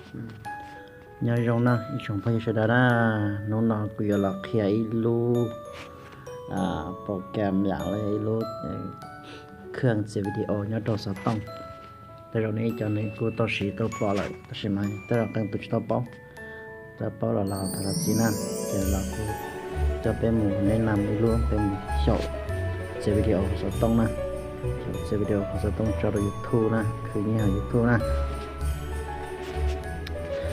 Nyob zoo na ib tsoom phooj ywg sawv daws na, hnub no kuv yuav los qhia ib lub program yam los yog ib lub khaj txiav video nyob rau xov tooj. Tej zaum nej cov neeg kuj tau siv tau pom lawm tab sis mas tej zaum qee tus tsis tau paub. Tau paub los los thov zam txim na. Ces los kuv coj peb mus neb nam ib lub peb mus xyaum txiav video hauv xov tooj na. Xyaum txiav video hauv xov tooj tso rau YouTube na, khwv nyiaj hauv YouTube na.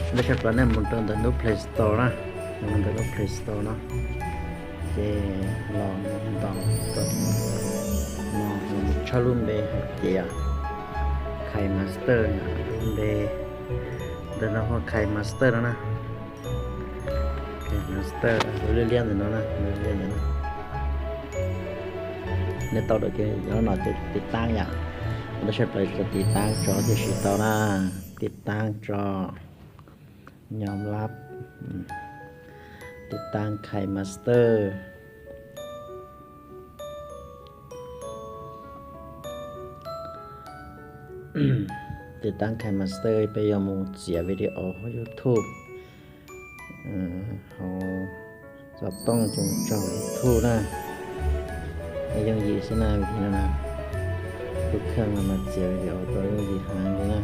Ntawd tshaj plaws nej mus rau ntawm lub Play Store na, mus ntawm lub Play Store no, ces los mus ntaus rau no, los mus tshawb lub npe hais tias KineMaster, lub npe ntawm no hu KineMaster no na. KineMaster, lub liab liab ntawm no na, lub liab ntawm no. Nej tau lawm ces yog no ces tiv taab yom. Tab sis plaws tiv taab tso thiaj siv tau na. Tiv taab tso, nyob lab, tiv taab KineMaster. Tiv taab KineMaster peb yuav mus txiav video hauv YouTube, hauv xov tooj ces mus tso YouTube na. Yooj yim xwb na, vim li no na, lub khaj no mas txiav video tau yooj yim heev li na.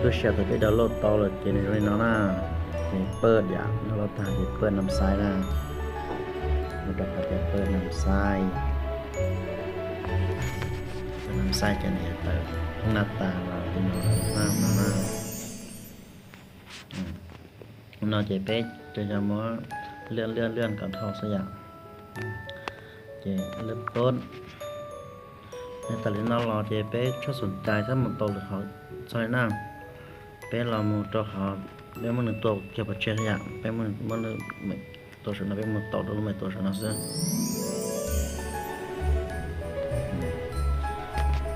Lub sij hawm thaum peb download tau lawm ces nws zoo li no na. Ces paj yam download tag ces paj nam xais na. Mus rau qhov tias paj nam xais, paj nam xais ces nws yuav tawm naj tas los li no lawm na no na. No ces peb cov yog muab lwaj lwaj lwaj kom dhau xwb yom. Ces lwaj pob. Nws tawm li no los ces peb txhob xum cai thiab mus tau lwm qhov txog li na. Peb los mus rau qhov peb muab nws tua kiag pov tseg xwb yom, peb muab nws tua saum no, peb mus tau rau lub me tua saum no xwb.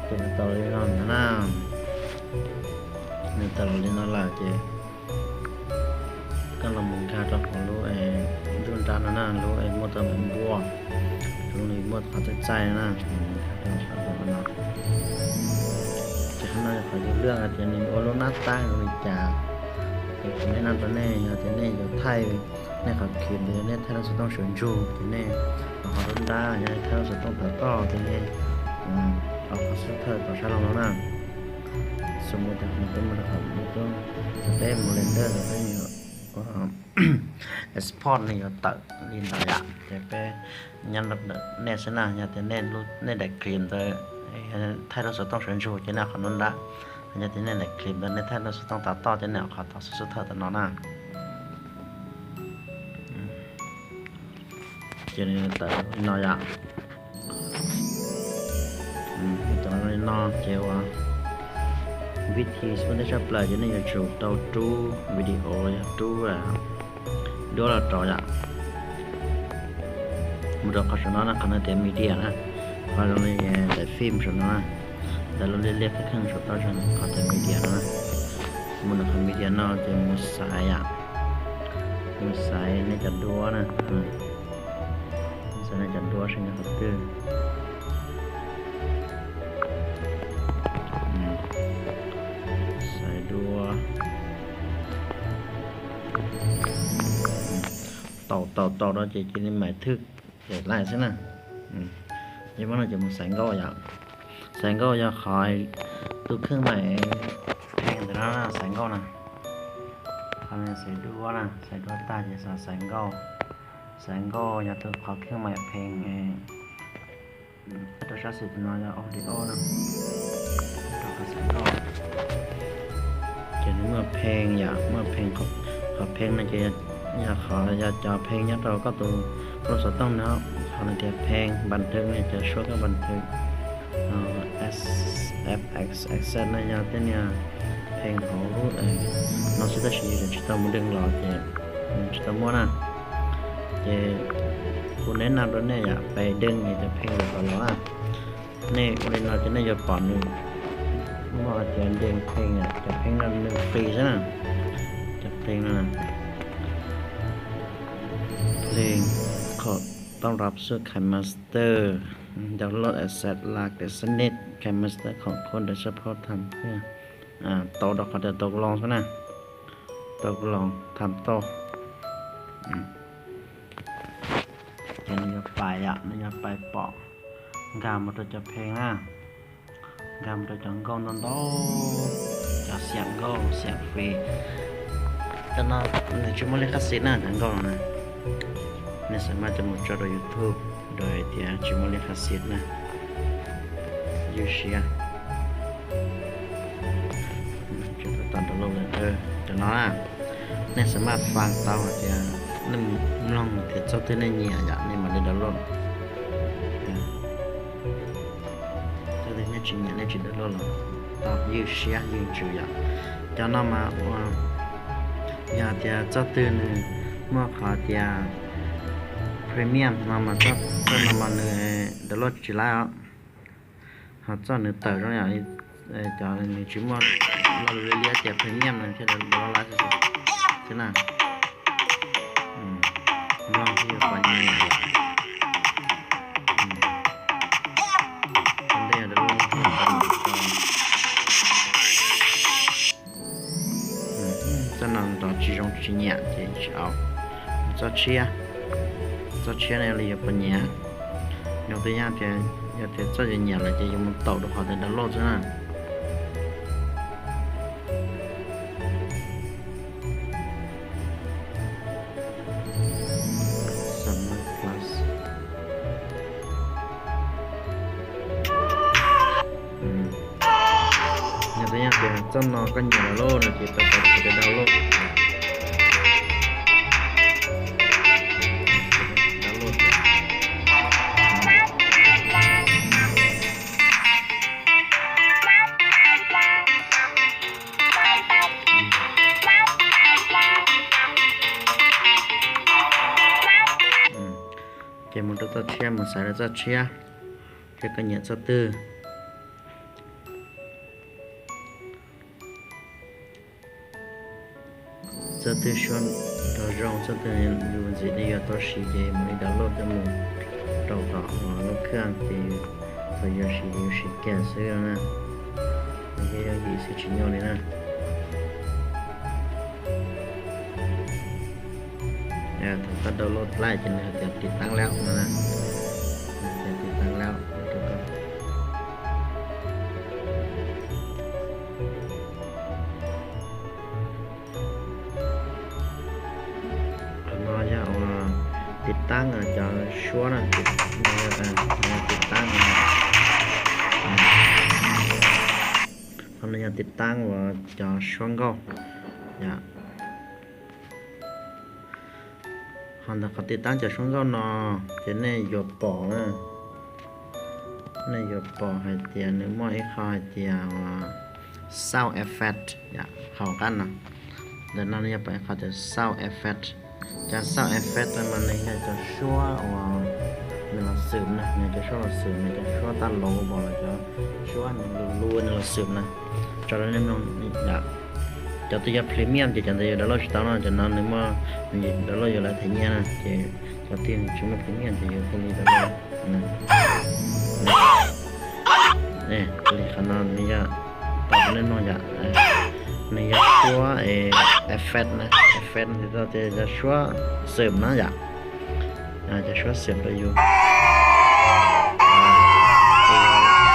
Ces nws tawm li no ntag na. Nws tawm los li no lawm ces koj los mus nkag rau hauv lub nruab nrab no na, lub muaj tau me npua, lub nws muaj qhov txaij txaij no na, nkag rau qhov no. Ces qhov no yog qhov yus lwaj hais tias nws ua lub nab tab zoo li cas. Ces kuv neb no rau nej, yog tias nej yuav thaij nej qhov clip ntawd yog nej thaij lub xov tooj sawv ntsug ces nej los qhov nruab nrab, yog nej thaij lub xov tooj tav toj ces nej los qhov xub thawj tom sab laug no na. Xws li tias qhov no peb mus rau qhov no, peb mus Blender los peb export nws yuav tawm li ntawd yom. Ces peb nyob ntawm nej xwb na, yog tias nej daim clip ntawd thaij lub xov tooj sawv ntsug ces nej qhov nruab nrab, yog tias nej daim clip ntawd nej thaij lub xov tooj tav toj ces nej qhov tom xub thawj tom no na. Ces nws tawm li no yom. Tawm li no ces ua vib thi xub thawj tshaj plaws ces nej yuav tsum tau rub video los yog rub duab los rau yom. Mus rau qhov saum no na, qhov no tias media na, qhov zoo li daim film saum no na, ntawm lub liab liab kheej kheej saum toj no qhov tias media no na. Mus rau qhov media no ces mus xaiv yom, mus xaiv nej cov duab na, xaiv nej cov duab seb nyob qhov twg. Xaiv duab, tau tau tau no ces cia li mam thwj daim like xwb na. Ces muab no ces mus xaiv nkauj yom. Xaiv nkauj yog qhov tus kheej mam pheej ntawm no xaiv nkauj na. Qhov no xaiv duab na, xaiv duab tag ces xaiv nkauj. Xaiv nkauj yog tus qhov kheej mam pheej. Rau sab xis no yog audio na. Rau qhov xaiv nkauj ces nws muaj pheej yom, muaj pheej, qhov pheej no ces yog qhov yog cov pheej nyob rau koj tus lub xov tooj no. Qhov no tias pheej npas thwv no ces suab koj npas thwv. F X X Z no yog tej niag pheej hauv no xwb tab sis yus tsis tau mus deej los ces tsis tau muaj na. Ces kuv neb nam rau nej yom, peb deej cov pheej los kom los na. Nej ua li no ces nej yuav pom nws muaj hais tias deej pheej, cov pheej no nws free. ต้อนรับสู่ KineMaster. Download asset là cái snippet KineMaster không có để support thành. Tau rau qhov tias tau loo xwb na. Tau loo tham tau. Ces nws yuav pais yom, nws yuav pais pom nkag mus rau cov pheej na. Nkag mus rau cov nkauj ntau ntau, cov xiam nkauj xiam fis. Cov no nws tsis muaj lej qab xis na, cov nkauj no na. Nej xam maj coj mus tso rau YouTube rau hais tias tsis muaj lej qab xis na. Ywj siab. Tsis tau download lawm. Cov no na, nej xam maj faj tau hais tias nej mloog tias txoj twg nej nyiam yom, nej mam li download. Txoj twg nej tsis nyiam nej tsis download los tau, ywj siab ywj ntsws yom. Cov no mas ua, yog tias txoj twg nws muaj qhov tias premium no mas txoj no mas nws download tsis laib os. Ho txoj nws tawm zoo yom, cov nws tsis muaj lo lus liab liab tias premium no thiaj download laib xwb na. Mloog thiaj yuav pom nyiam. Ntej download txoj no nrov tsis zoo tsis nyiam ces tsis au. Txoj tshiab, txoj tshiab no li yuav pom nyiam. Yog tias, yog tias txoj yuav nyiam lawm ces yuav mus taum rau qhov tias download xwb na. Yog tias txoj no koj nyiam lawm no ces tau tau tias download. Download. Ces mus rau txoj tshiab, mus xaiv rau txoj tshiab, ces koj nyiam txoj twg. Txoj twg suab nrov zoo, txoj twg yus ntxim li yuav tau siv ces mam li download coj mus rau tom lub khaj ces thaum yuav siv ces yuav siv kiag xwb na. Yog yooj yim xwb tsis nyuaj li na. Thaum koj download laij ces nws hais tias tiv taab laub no na. Nws hais tias tiv taab laub rau koj. Qhov no yog uas tiv taab cov suab na, tiv taab, qhov no yog tiv taab uas cov suab nkauj. Ho ntawm qhov tiv taab cov suab nkauj no ces nej yuav pom na, nej yuav pom hais tias nws muaj ib qho hais tias sound effect hauv qab no. Ntawm no nws yog pom ib qho tias sound effect. Cov sound effect no mas nws yog cov suab uas nws los xwm na, nws cov suab los xwm, nws cov suab taj laus pom los cov suab nws lus lus nws los xwm na. Tso rau nej mloog yom. Cov twg yog premium ces cov ntawd yuav download tsis tau no, cov no nws muaj, nws download yuav lawv them nyiaj na, ces cov twg nws tsis muaj premium ces yuav thiaj li download. Li qhov no nws yog, tau rau nej mloog yom, nws yog suab effect na, effect no ces yog suab xwm na yom. Cov suab xwm rau yus,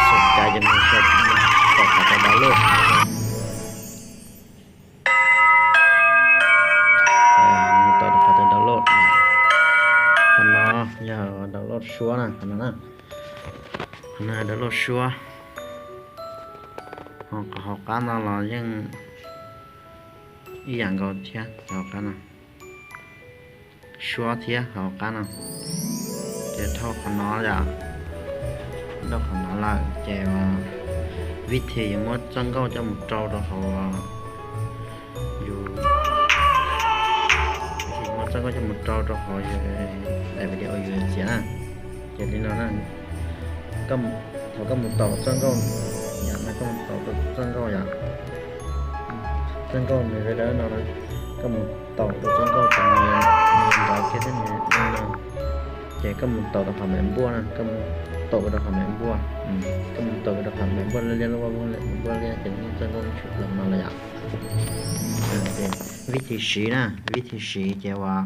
xwm cai ces nws tau qhov tias download. Nws tau qhov tias download. Qhov no yog download suab na, qhov no na. Qhov no download suab. Ho qhov hauv qab no los yeej ib yam nkaus thiab, hauv qab no. Suab thiab hauv qab no. Ces dhau qhov no yom, dhau qhov no lawm ces vib thim yuav muab txoj nkauj coj mus rau rau hauv yus, vib thim muab txoj nkauj coj mus rau rau hauv yus daim video yus txiav na. Ces li no na, thaum koj mus taum txoj nkauj yom, no koj mus taum rau txoj nkauj yom, txoj nkauj nws dawb dawb no na, koj mus taum rau txoj nkauj ces nws nrov kiag thiab nws zoo no. Ces koj mus taum rau qhov me npuaj na, koj mus taum rau qhov me npuaj, koj mus taum rau qhov me npuaj liab liab, lub vaj voog me npuaj liab ces yeej txoj nkauj tshwm plaws no lawm yom. Vib thib siv na, vib thib siv ces uas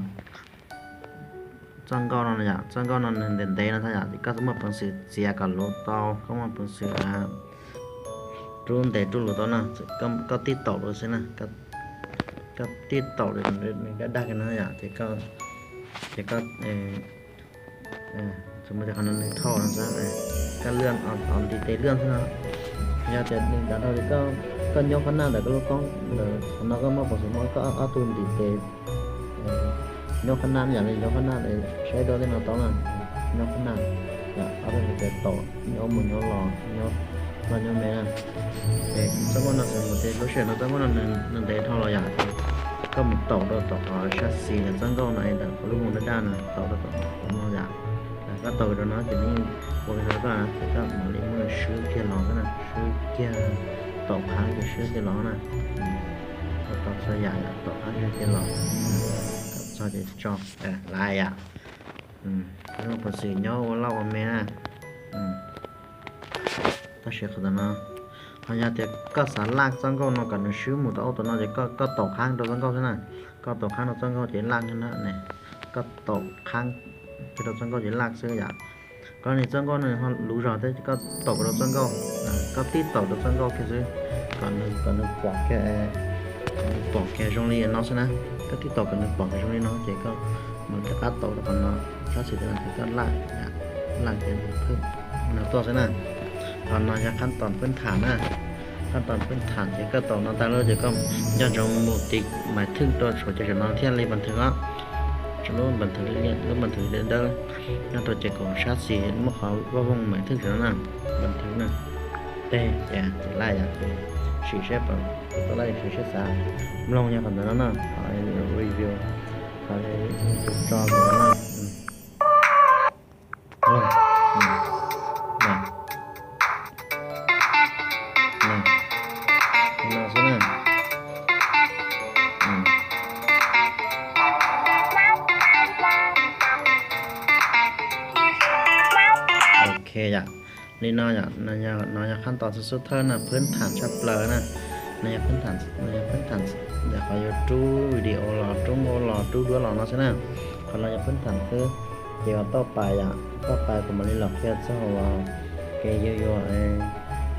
txoj nkauj no yom, txoj nkauj no nws ntev ntev no thiab yom, koj muaj peev xwm txiav kom luv tau, koj muaj peev xwm rub ntev rub luv tau na, koj tib taum rau xwb na, koj tib taum rau nws dag dag kiag no yom, ces koj, ces koj, txawm muaj tias qhov no nws thauj no xwb, koj lwaj, ntiv tes lwaj xwb no. Yog tias nws dav dhau ces koj nyob qhov naj ntawm koj lub koob ntawm qhov no koj muaj peev xwm muab koj ob tug ntiv tes nyob qhov naj, yam li nyob qhov naj saib dua tej no tau na, nyob qhov naj, ob tug ntiv tes taum nyob mus nyob los, nyob los nyob me na. Ces txoj nkauj no txawm mus ces lub sij hawm no txoj nkauj no nws ntev dhau los yom, koj mus taum rau tom qhov sab xis ntawm txoj nkauj no es ntawm qhov lub voog daj daj no taum rau tom qhov no yom. Koj taum rau no ces nws ua kiag rau koj, ces koj mam li muab nws swb kiag los xwb na, swb kiag, taum qhab ces swb kiag los na. Ua tau txhua yam yom, taum qhab swb kiag los, kom txog ces tso, lawm yom. Muaj peev xwm nyob ua laj ua me na. Tab sis qhov tom no, ho yog tias koj xav laj txoj nkauj no kom nws swb mus rau ub rau no ces koj taum qhab rau txoj nkauj xwb na. Koj taum qhab rau txoj nkauj ces laj na ne. Koj taum qhab kiag rau txoj nkauj ces laj xwb yom. Koj niag txoj nkauj no ho luv zog thiab, koj taum rau txoj nkauj, koj tib taum rau txoj nkauj kiag xwb, kom nws, kom nws pom kiag, kom nws pom kiag zoo li no xwb na. Koj tib taum kom nws pom kiag zoo li no ces koj mam rov qab taum rau qhov no, sab xis ntawd ces koj laj, laj kiag nws tuaj xwb na. Qhov no yog khab tom pwb tham na. Khab tom pwb tham ces koj taum no tag lawm ces koj nco ntsoov mus tiv maiv thwj rau saum cov tam no thiaj li npas thwv os. Lub npas thwv, lub npas thwv dawb nyob rau ces kaum sab xis muaj qhov vaj voog maiv thwj tam no na, npas thwv na. Teg ces laj yom, sim saib, tau laj sim saib xav mloog yog qhov ntawd no na, qhov review, qhov tus tso ntawd no na. No xwb na. Ok yom, li no yom, no yog khab tom xub xub thawj na, pwb tham tshaj plaws na. No yog pwb tham, no yog pwb tham ntawm qhov yuav rub video los, rub nkauj los, rub duab los no xwb na. Qhov no yog pwb tham xwb. Ces uas tauj pais yom, tauj pais kuv mam li los qhia txog uas kev yus yuav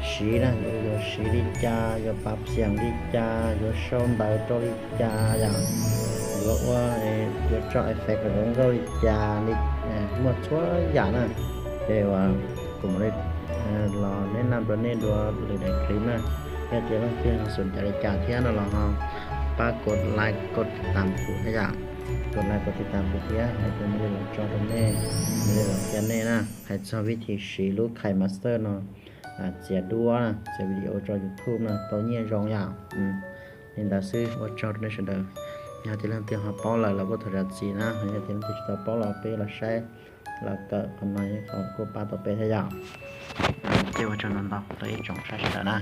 siv na, yus yuav siv li cas, yuav pav xiam li cas, yuav sau ntawv rau li cas yom, yuav ua, yuav tso effect rau nkauj li cas, muaj txhua yam na. Ces uas kuv mam li los neb naj rau nej dua lwm daim clip na. Yog tias leej twg xom cai li cas thiab no los ho pab kuv like kuv tiv tam kuv thiab yom. Kuv like kuv tiv tam kuv thiab es kuv mam li los tso rau nej, mam li los qhia nej na, hais txog vib thib siv lub KineMaster no, txiav duab, txiav video tso YouTube no tau nyiaj zoo yom. Li ntawd xwb, ua tsaug rau nej sawv daws. Yog tias leej twg ho paub lawm los kuj thov zam txim na, yog tias leej twg tsis tau paub los peb los saib, los kawm qhov no kuj pab tau peb thiab yom. Ces ua tsaug ntau ntau rau ib tsoom saib sawv daws na.